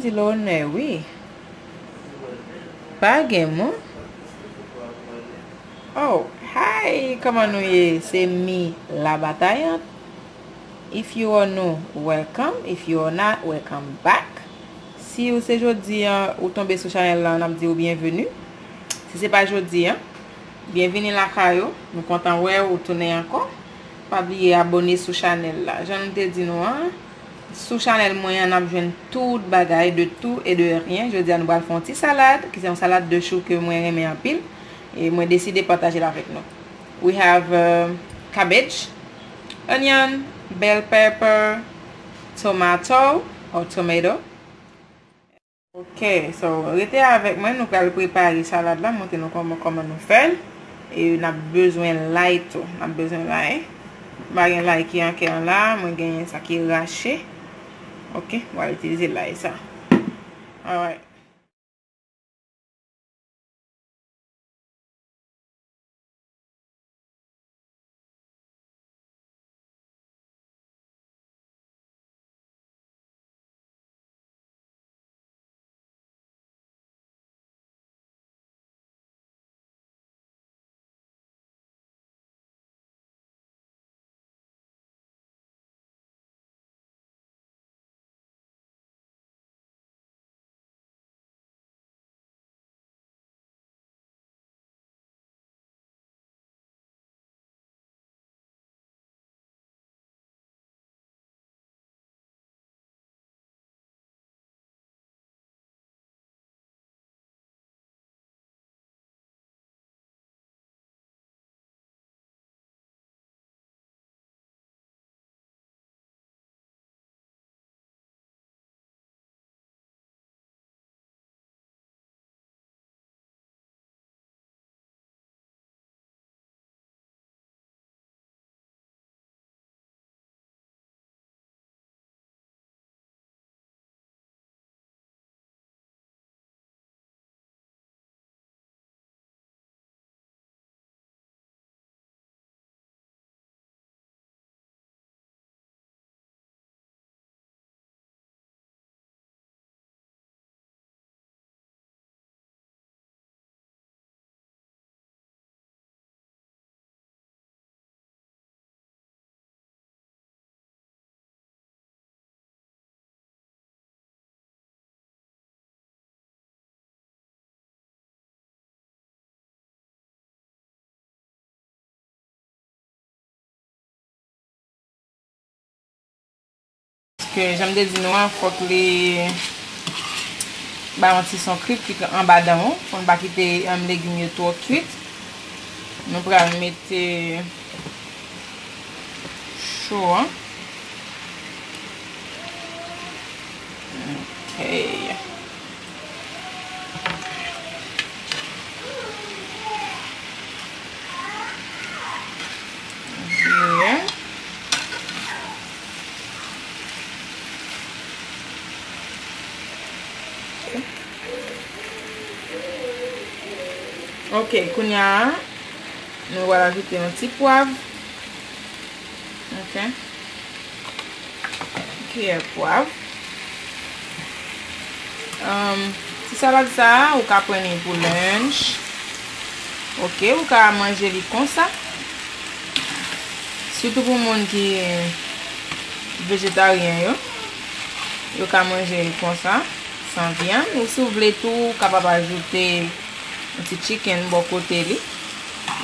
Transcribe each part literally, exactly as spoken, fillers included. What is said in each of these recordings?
Di l onè, wi. Pa gen moun. Oh, hi, kòman nou ye? Se mi Labatayant. If you are new, welcome. If you are not, welcome back. Si ou se jodi an, ou tonbe sou chanèl la, n ap di ou byenveni. Si se pa jodi an, byenveni lakay ou. Nou kontan wè ou tounen ankò. Pa bliye abòne sou chanèl la. Jan nou te di nou an, sou chanèl mwen an, n ap jwenn tout bagay de tout et de rien. Jodi a, nou pral fè yon ti salad, ki se yon salad de chou ke mwen renmen anpil. E mwen deside pataje l avèk nou. We have uh, cabbage, onion, bell pepper, tomato or tomato. Ok, so rete avèk mwen, nou pral prepare salad la, montre nou kòman, kòman nou fè l. E n ap bezwen lay tou, n ap bezwen lay. M pa gen lay ki an kè an la, mwen genyen sa ki rache. Ok, mwen pral itilize lay sa. Alright. Paske, jan m te di nou an, fòk li ba yon ti son krik, krik anba dan ou, pou n pa kite, um, legim yo twò kwit. Nou pral mete chou an. Ok. Vire. Ok, kounye a, nou pral ajoute yon ti pwav. Ok. Kiyè pwav. Um, ti salad sa a, ou ka pran li pou lunch. Ok, ou ka manje li konsa. Sitou pou moun ki vejetaryen yo, yo ka manje li konsa, san vyann. Ou si w vle tou, ou kapab ajoute yon ti chicken bò kote li.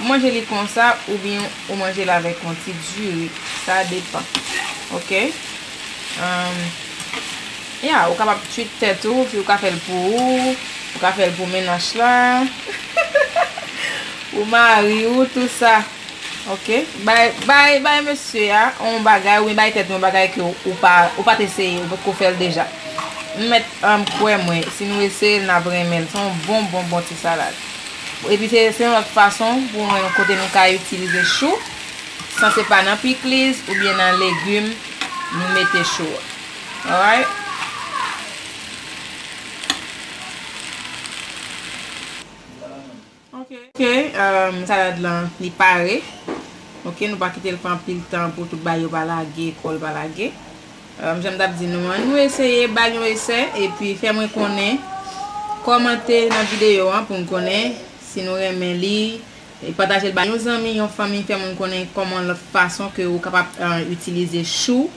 Ou manje li konsa, oubyen ou manje l avèk yon ti diri. Sa depan. Ok? Um, yeah, ou kapab treat tèt ou, si ou ka fè l pou ou, ou ka fè l pou mennaj la, pou mari ou, tou sa. Ok? Bay, bay, bay mesye a yon bagay, oubyen bay tèt ou yon bagay ke ou, ou pa, ou pa t eseye, ou potko fè l deja. M mèt, um, kwè mwen, si nou eseye l, n ap renmen l. Se yon bon, bon, bon ti salad. Epi se, se yon lòt fason pou mwen kote nou ka itilize chou, san se pa nan pikliz oubyen nan legim nou mete chou a. Alright? Ok, ok, um, salad lan, li pare. Ok, nou pa kite l fè anpil tan pou tout bagay yo pa lage, kò l pa lage. Um, jan m t ap di nou an, nou eseye, ba l yon esè, epi fè mwen konnen, kòmante nan videyo an pou m konnen si nou renmen li, e pataje l ba yon zanmi, yon fanmi, fè moun konnen kòman lòt fason ke ou kapab uh, itilize chou.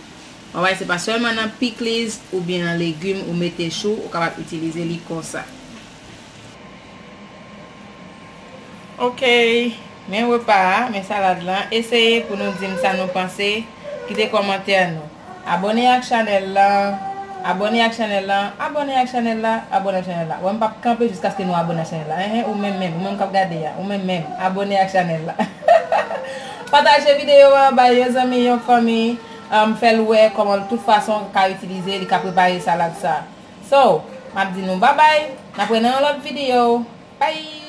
Alright, se pa sèlman nan pikliz oubyen nan legim ou mete chou, ou kapab itilize li konsa. Ok, men repa a, men salad lan. Eseye pou nou di m sa nou panse. Kite kòmantè nou. Abòne ak chanèl lan. Abòne ak chanèl lan. Abòne ak chanèl la. Abòne ak chanèl la. Wè m p ap kanpe jiskaske nou abòne ak chanèl la. Enhen, ou menm menm. Ou menm k ap gade a. Ou menm menm. Abòne ak chanèl la. Pataje videyo a bay yon zanmi, yon fanmi. Um, fè l wè kòman tout fason ou ka itilize li ka prepare salad sa. So, m ap di nou babay. N ap wè nan yon lòt videyo. Bye!